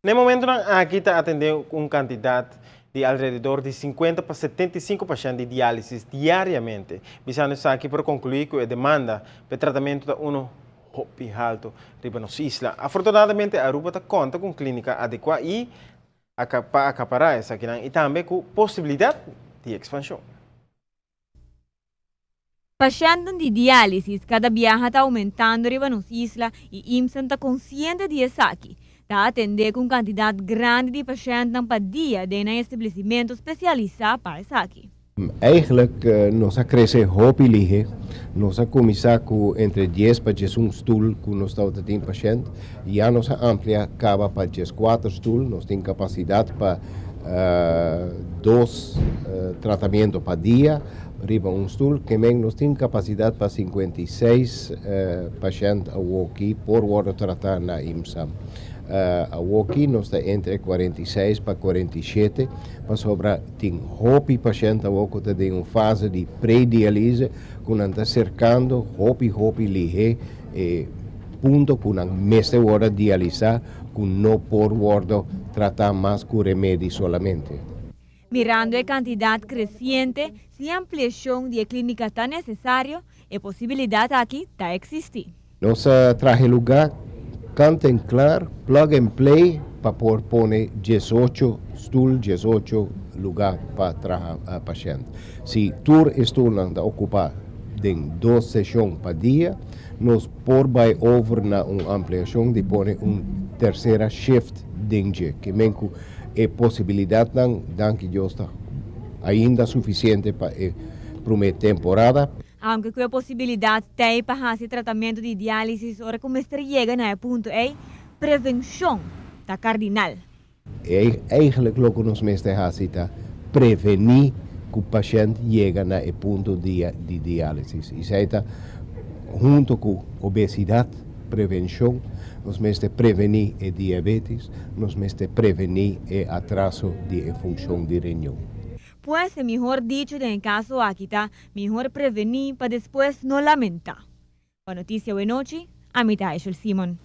Na e momentonan aki ta atende un cantidad di alrededor di 50 pa 75 pashent di dialisis diariamente. Bisando esaki por conclui cu e demanda pa e tratamento ta uno hopi halto riba nos isla. Afortunadamente Aruba ta conta cu un clinica adecua y pa acapara esakinan y tambe cu posibilidad di expansion. Pashèntnan di diálisis kada biaha ta oumentando riba nos isla i IMSAN ta konsiente di esaki. Ta atendé ku un kantidat grandi di pashèntnan pa dia den nan establesimentu spesialisá pa esaki. Eigenlijk nos a krese hopi lihe. Nos a kuminsá ku entre dies pa diesun stul ku nos tabata tin pashènt. Ya nos a amplia kaba pa dieskuater stul. Nos tin kapasidat pa dos tratamiento pa dia. Riba un stul ke men nos tin kapasidat pa 56 pashènt awoki por wòrdu tratá na IMSAM. Awoki nos ta entre 46 pa 47 pasobra tin hopi pashènt awor ku ta den un fase di pre-dialyse ku nan ta serkando hopi hopi lihé e punto ku nan mester wòrdu dialisá ku no por wòrdu tratá mas ku remedi solamente. Mirando e kantidat kresiente, si ampliashon di e klínika ta nesesario, e posibilidat aki ta eksistí. Nos a traha e lugá kant en klar, plug and play, pa por pone 18 stul, 18 lugá pa traha pashènt. Si tur e stulnan ta okupá den dos seshon pa dia, nos por bai over na un ampliashon di pone un tersera shift den dje. Ke men ku e posibilidatnan, danki Dios, ta ainda sufisiente pa e promé temporada. Aunke ku e posibilidat t'ei pa hasi tratamentu di diálisis ora ku mester yega na e punto ei, prevenshon ta kardinal. Eigenlijk loke nos mester hasi ta prevení ku pashènt yega na e punto di diálisis. Esei ta hunto ku obesidat, prevenshon, nos mester prevení e diabetes, nos mester prevení e atraso di e funshon di riñon. Pues e mihor dicho den e kaso aki ta, mihor prevení pa despues no lamentá. Pa Noticia Awenochi, ami ta Aishel Simon.